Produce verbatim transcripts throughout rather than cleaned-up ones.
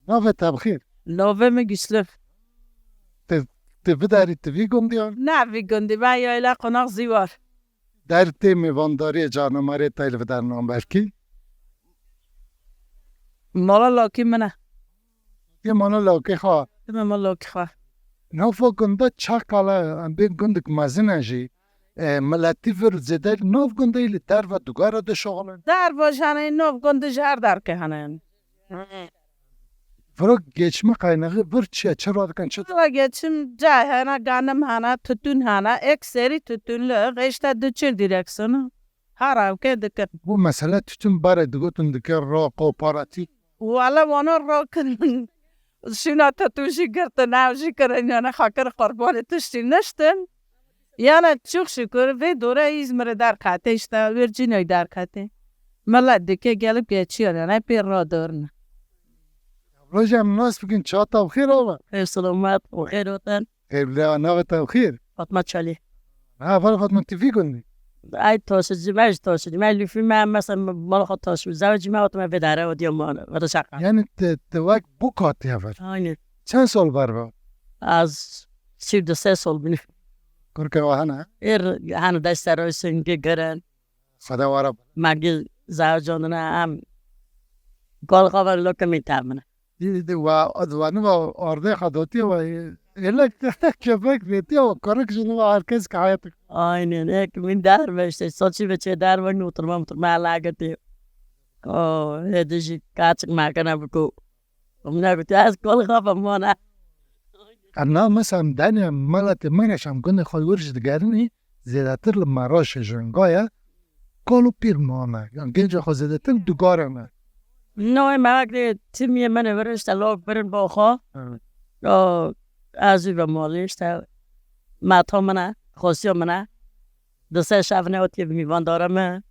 Navê te bi xêr? Navê min Gişlif. Tu, tu vî derî, tu vî gundî ya? Ne vî gundî, ben yayla qonax Zîwar. Der tê mêvandariyê carnemarê te li vî der nan belkî? Mala lakî min e. Yê mala lakê xwe. Dime mala lakî xwe. Nava gunda çaqa le, em bên gundek mezin e jî, e, miletî vir zêde nav gundê li derve dugara dişoxilin. Derve jî hene, nav gundê jî her derkê hene yani. Viro geçme kaynağı vir çi ye? Çi radikin? Çi? Valla geçim cay hene, ganim hene, tütün hene, ekserî tütünlü, işte diçir direksiyonu. Her evke dikin. Bu mesele tütün bare digotin dike ro kooperatif. Wala wana rakin. Şuna tütün jî girtin, ew jî kirin, yani xakir qurbanê tiştî niştin. Yani çok şükür vê dore Îzmirê derkete, işte Virginia'yê derkete. Millet dike gelip geçiyor yani, pê radorne. Roja em nas bikin, çata bi xêr ava. Xêr selamet, û xêr oten. Evlea navê te bi xêr? Fatma Çalî. Ha, heval Fatma, tu vî gundî? Ay taşici, me jî taşici. Me lüfî me, mesela, mala xwe taşici. Zewicî me, hatime vê dere, o diye mala, vada şaka. Yani te, te wek bûk hatî heval? Aynen. Çend sol berva? Az çil du sê sol bînim. Kurke wa hene? Êr hene dest ser o singî girin. Xweda wara. Me gi zewicandine em. Gol xwe ver lo kemî temine. Di, di, wa, di wa niva ardê xwe dotiye wa, êlek kefek vêtiye wa, karik ji niva her kes ki hayat. Aynen, ek min derve işte, saçı ve çe derve, oturma, oturma, alakati. O, hedi jî kaçık makine bu ku. Umne bu tez kol xwe mona. Ana mesela dene malate mene şam gune xwe wir ji digerini, zêdetir li Meraşê jî hingaya kal û pîr mane. Yan genca xwe zêdetir dugare me. Noyê me wek dê timiyê min ê vir işte lok birin bo xwe. Evet. O, ez jî ve malê işte meta min e, xosiya min e. Di sê şev ne otiye bi mîvandara me.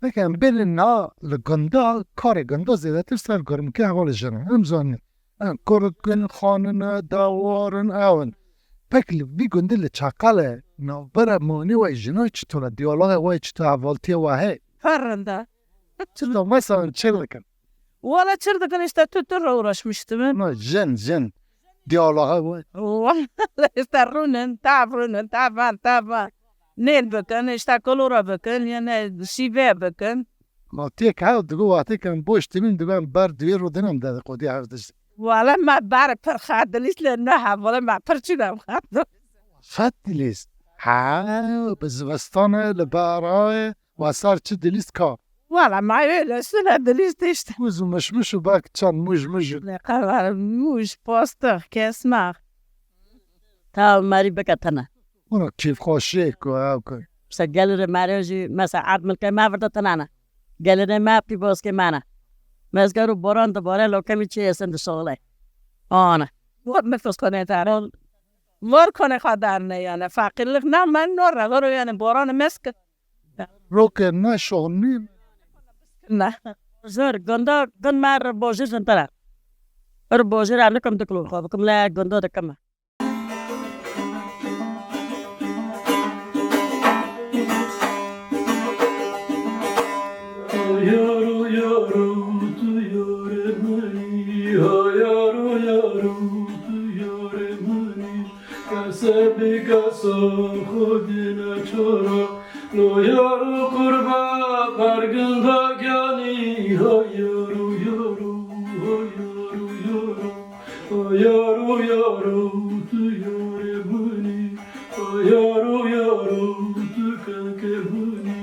Peki em bêne na li gunda, karê gunda zêdetir ser germikê hevalê jin e. Em zanîn. Em kurik in, xanin e, dawar in, ew in. Pek li vî gundî li çaqal e, navbera manî we jina çito ne, diyaloga we çito, hevaltiya we heye? Her rinde. Çito mesela çi dikin? Wala çi dikin, işte tütünle uğraşmıştım. No, jin, jin. Diyaloga we. Wala işte rûnin, tav rûnin, tavan, tavan. Nêl bikin, işte kolora bikin, yani şîve bikin. Ma têk hew dibe wextê ke em boş dibin, dibe em ber divê rûdin em dediqodî hev dişt. Wala me ber pir xedilîst li ne hev, wala me pir çû dem xedil. Xedilîst? Ha, bi zivistanê li berayê wesar çi dilîst ka? Wala me wê li sine dilîst işte. Kuz û mişmiş û bak çend muj muj. Ne kadar muj, postix, kesma. Ta merî bike tene. Wala kêfxweşiyê ku ew ku. Mesela gelirê merê jî, mesela erd milkê me virde tenane. Gelirê me pî boskê me ne. Mezger û boran dibare, lokemî çi êsin dişoxile. Ane. Mor nifus konê dare. Mor konê xwe darne yani. Fakirlik ne men no re, vero yani boran mesk. Roke ne şoxlî. Ne. Zor, gunda, gun me re bojir jin tera. Re bojir anıkım diklo xwe, bikim le gunda dikim. Yaro, yaro, tu yare mani, ha yaro, yaro, tu yare mani, kase bi kasa xodine çara, no yaro qurba berginda gyani, ha yaro, yaro, ha yaro, yaro. Yaro, yaro, tu yarê min î. Yaro, yaro, tu kekê min î.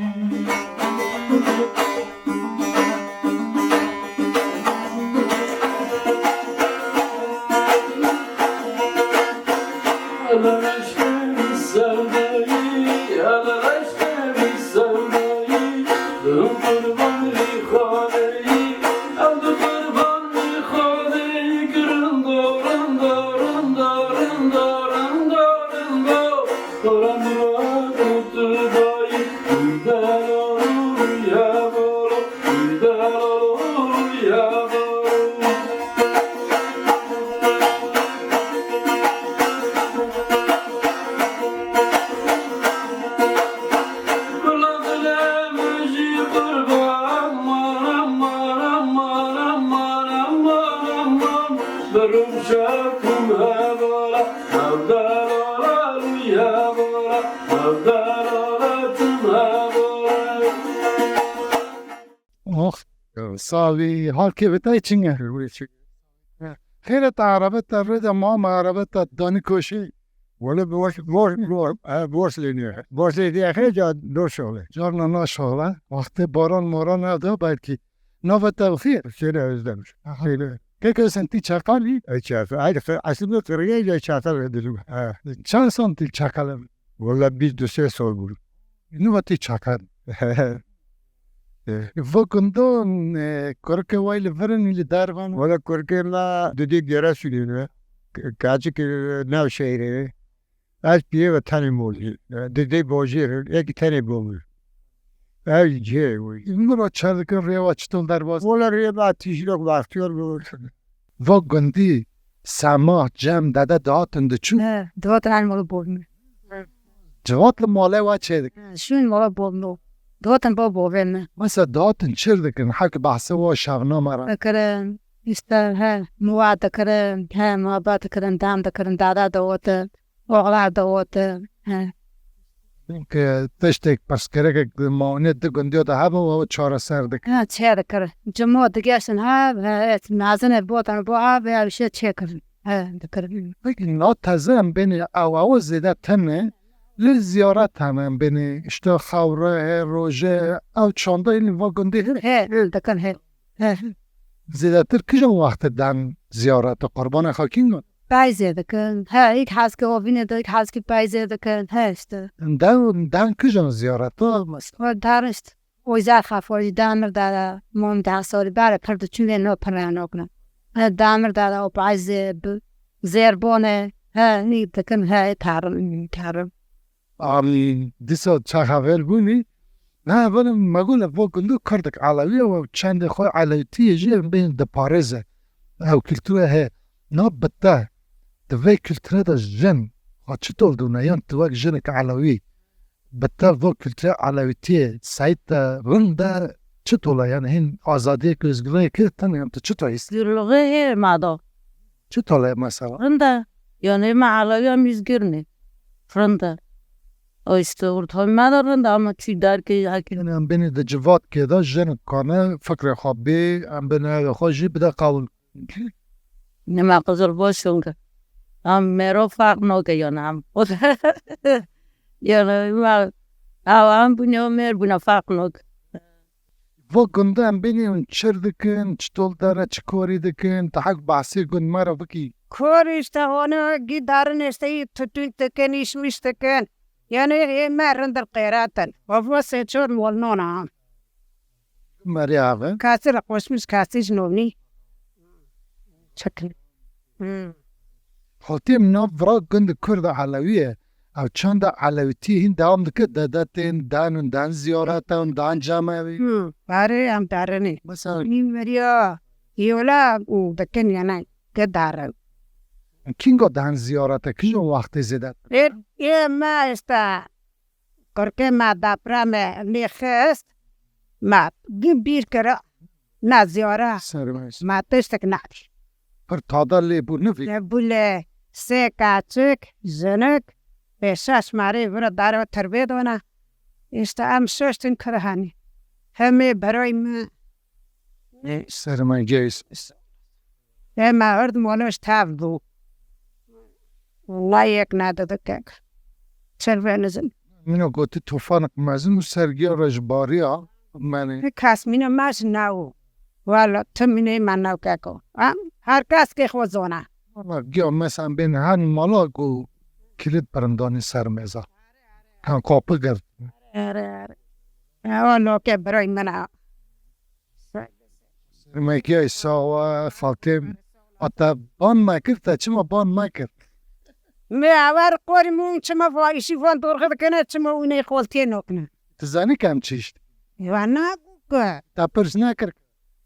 Ala eşqê min sewdayî, ala eşqê min sewdayî. Dum qurbanî xaleyî, ew di qurbanî xaleyî. Rinda, rinda, rinda, rinda, rinda. Birim şekum hevala, hevdala li hevala, hevdala tüm hevala. Oh, savî, halkê vê tay çinge. Xêre te arabeta rê de ma, ma arabeta danî koşî. Wele boş, boş, boş, e, boş lêniye. Boş lêniye, he, ca, doş oğle. Carna naşoğla. Wextê baran maran evde belkî. Navê te bi xêr? Hüseyin Özdemir. Aha. Hüseyin. Keke sen tî çaqalî? E, çaqal. Ay, eslinde kırıya ya çaqal dedim. Ha. Çend santî çaqalî? Valla biz de ses oldu. Nûva tî çaqal. Vo gundan, e, kurikê way li vir in, li dervan? Valla kurikê la didê gere sülüne. Kaçık, e, Nevşehir'e. Ez piyê ve tenê molî. Didê bojêr, ek tenê bol. Ev cihê wî. Min ra çer dikin rêwa çiton derbas? Valla rêwa tijlok baxtiyar bol. Va gundî, Sema, Cem, dede dihatin diçûn? He, dihatin el mala bol min. Civat li malê wa çê dikin? He, şûn mala bol min. Dihatin ba bavê min. Mesela dihatin çir dikin, hek behsê wa şevnama re. Dikirin, işte, he, muwa dikirin, he, muhabbet dikirin, dem dikirin, dede dihatin. Oxlar digotin, he. Çimkî tiştek pirsgirêkek di mawnê di gundiyo de hebe, we çareser dike. Ha, çê dikir. Cimo digeştin, ha, he, et, mezin e, botan, bo, ha, ve ev şey çê kirin. He, dikir. Peki, na teze em bênî ew, ew zêde tene, li ziyaret hene em bênî, işte, xewre, he, roje, ew çanda yî va gundî he. He, he, dikir, he. He. Zêdetir kijan wextê den ziyarete, qurbanê xakîn got? Peyzê dikin. He, îk hezkê ovînê de, îk hezkê peyzê dikin. He işte. Den, den kijan ziyarete? Olmaz. O darişt. O zar xafojî damir dara. Mom dan sorî bare pir diçûnê no pir ranokna. He, damir dara o peyzê bi-, zêrbone. He, nî dikin, he, tarim, tarim. Arî dîsa çaxa ver bûnî. Na, evelin me got, ev gundu Kurdik Elewî ye, ew çendê xwe Elewîtiyê jî em bên diparêze. Ew kultura heye. Na bi te, di vê kultura de jin xwe çi tol dûne? Yan tu wek jinek Elewî, bi te vê kultura Elewîtiyê, Seîd te rind e, çi tol e? Yani hîn azadiyek, özgürlüğe kê tene, yan tu çi tol hîs? Özgürlüğe hê mada. Çi tol e mesela? Rind e. Yani me Elewî em özgür ne. Rind e. O işte ortamda da rind e ama çi derkê hekî. Yani em bênî di civatkê de jin kane fikrê xwe bê, em bênî evê xwe jî bide qewil. Nima qizil boşun ki. Em mêro farq noke yani em. Yani ma, ew em bûne û mêr bûne farq noke. Va gunda em bênî hûn çir dikin, çi tol dere, çi korî dikin, tu hek behsê gund me re bikî. Kor işte onu gidarın işte tutun dikin, işmiş dikin. Yani ê me rindir qêratin. Bavua sê çor molnona. Merî ave. Kasî re qoşmiş, kasî ji novnî. Çekin. Hmm. Xaltiyê min nav vira gund Kurd Elewî ye. Ew çanda Elewîtiyê hîn dewam dike, dedetên dan û dan ziyarete û dan camevî. Hmm. Barê em darenê. Mesela. Mîn veriya yola û dikin yani ke daren. Kingo dan ziyarete, kijo wextê zêde? Ê, ê me işte. Kurkê me dapra me lê xist, me gî bîr kira, ne ziyara, Sermez. Me tiştek nebî. Pir tada lê bû, nivî. Lê bû lê sê keçik, jinik, pê şeş marê vira daro tirbê dona. Îşte em şeştin kira hanî. Hemê beroy me. Sermegeyis. Ê me hurd moloş tev bû. Wallahî yek nedide kek. Çerve nizin. Mîna gotî tufanek mezin û sergiya re ji bariya menê. Kes mîna me ji new. Wala tu mînê me new keko. Em her kes kê xwe zona. Wala giya me sen bên her mala ku kilit birindanî ser meza. Kan kapı girt. Ere, ere. Ewa loke biroy min a. Sermekiyay sawa Fatêm. Ata ban mekir, te çima ban mekir? Me avar qori mun çima va işi van dorxe dikene, çima wînê xoltiyê nokne. Tu zanî kem çişt? Va na ku. Te pirs nekir.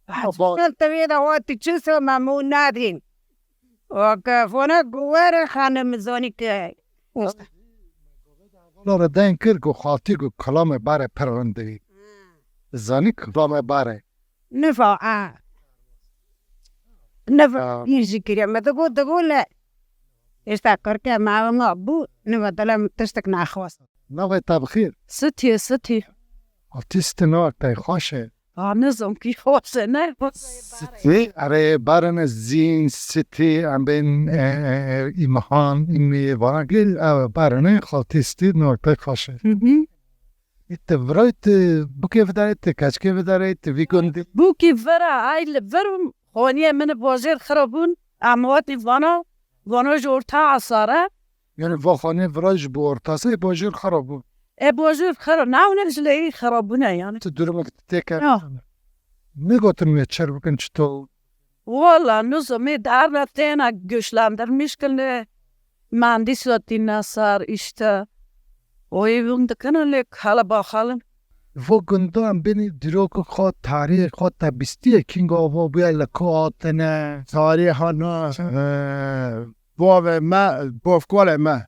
Çel tevê de wa tu çi so me mun nadin. Wa ke fona guwere xane mizoni ke. Lore den kir ku xaltî ku kilame bare pir rindî. Zanî kilame bare. Nifa a. Ne Ya. Îr jî kiriye. Me digot, digot le. Êşta qirke me ew ma bû, ne me dile min tiştek nexwest. Navê te bi xêr? Sitî, Sitî. Artîstê navek te xweş e. Ha, nizam kî xweş e, ne? Sitî, erê, barene zîn, sitî, em bên, e, e, e, îmhan, îmî, vana gel, e, barene xaltîstî navek te xweş e. Hı hı. E, te virayê te bûkê vidarê te, keçkê vidarê te, vî gundî? Bûkî vira, ay li vir xaniyê min bajêr xira bûn. Em hatî vana, vana ji orta asar e. Yani va xaniyê vira ji bo ortasê bajêr xira bûn. E, bajêr xira, navne ji leyî xira bûne yani. Tu durumek têke. Ya. Negotin wê çer bikin çito? Wala, nizam, ê derve têne güçlendirmiş kirine. Mühendis hatîne ser işte. O evim dikine lê hele bakalım. Vo gundan beni dîrok xwe, tarîx xwe te bîstiye, kînga vo bûye, li ku hatine? Tarîxa na, e, bavê me, bavkalê me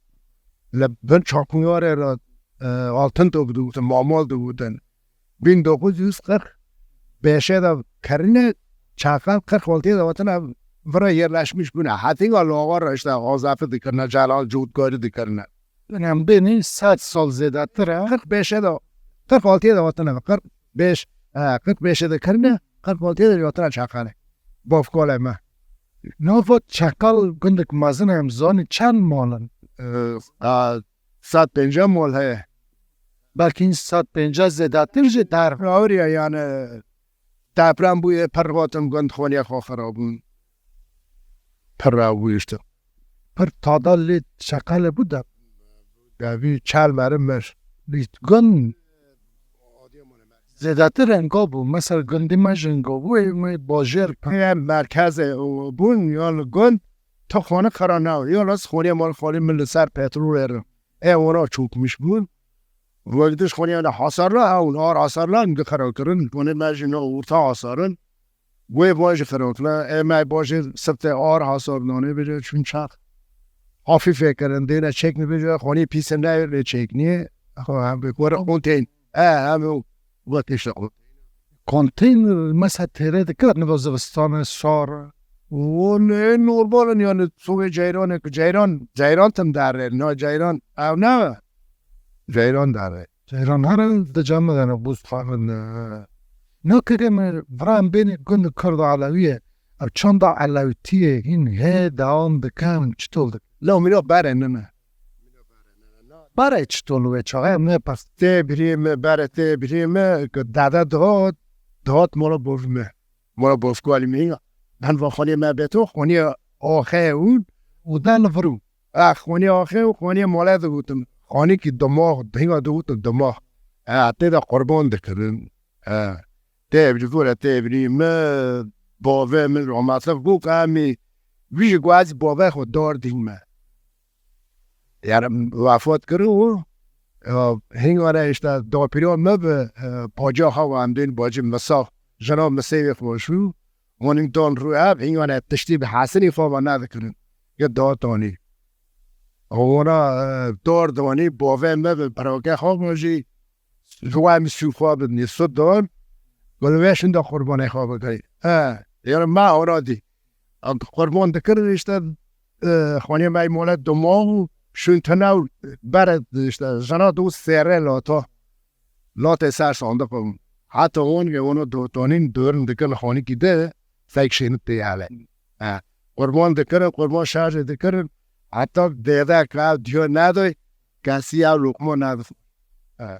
li bin çapûyarê re, e, altın dibûtin, mamal dibûtin. Bin dokuz yüz kırk beşe de kirine, çakan kırk altı de hatine vira yerleşmiş bûne. Hetinga lawa re işte azafî dikirine, celal cûtkarî dikirine. Em bênî sed sal zêdetir e. Kırk beşe de, kırk altıya de hatine, kırk beş, e, kırk beşe de kirine, kırk altıya de hatine çakanê. Bavkalê me. Nava çakal gundek mezin em zanî çend mal in? E, a, sed pêncî mal heye. Belkî sed pêncî zêdetir jî der. Rawiriya yani deprem bûye, pir hatin gund xoniya xwe xirabûn. Pir raw bû işte. Pir tada lê çakalê bû de. Devî çel merim mir. Lît gund zêdetir enga bû. Mesela gundî me jî enga bû, ê me bajêr pir. Ê merkezê bûn, ya li gund tu xane qera naw. Ya nas xoniya mal xalî min li ser petrolê re. E, wana çokmiş bûn. Wek diş xoniya li hasarla, ew ar hasarla, em gi qera kirin. Wana me jî na orta hasarin. Wê van jî xirotine, ê me bajêr sifte ar hasar nane bêje, çûn çax. Hafîfê kirin, dêne çêk nibêje, xonî pîse neyê lê çêk niyê. Xo hem bi were konteyner. E, hem o wek işte o. Konteyner mesela têre dikir, niva zivistan e, sar e. O ne normal in yani, sovê ceyranek, ceyran, ceyran tim derre, na ceyran, ew ne? Ceyran derre. Ceyran herin di cem de ne bûz xwarin. Ne keke me vira em bênî gund Kurd Elewî ye. Ev çanda Elewîtiyê hîn hê dewam dikin, çitol dikin? Lo mîna berê nine. Berê çitol wê çaxê me pers. Tê birî me, berê tê birî me, ku dede dihat, dihat mola bov me. Mola bov ku alî me hîna. Ben va xonê me beto, xonê axê û, û de li vir û. E, xonî axê û xonî mole digotin. Xonîkî dimag, dinga digotin dimag. E, tê de qurban dikirin. E, tê evlî gore, tê evlî me, bavê min rahmetlik bû, ku em ê wî ji ku ez bavê xwe dar dîn me. Yani wefat kirin û, e, hingane işte dapîra me bi, e, baca xwe em dên bacî Misa, jina Misê wê xweş bû. Wan in dan rû ev, hingane tiştî bi hesinî xwe ve nedikirin. Ge datanî. Wana, e, dar danî, bavê me bi birake xwe ve jî, ji we em sû xwe bidinî, su dan, gulvê şinda qurbanê xwe bikirî. He, yani me ona dî. Em qurban dikirin işte, e, xanê me mole duma û şûn tine û bere işte, jina dû sêre lata. Latê ser sandiq bû. Heta wan ge wana dotanîn dûrin dikin xanîkî de, fek şênit tê hele. He. Qurban dikirin, qurban şerjê dikirin. Heta dêde ke ev diyo nedoy, kesî ev loqma nedixwe. He.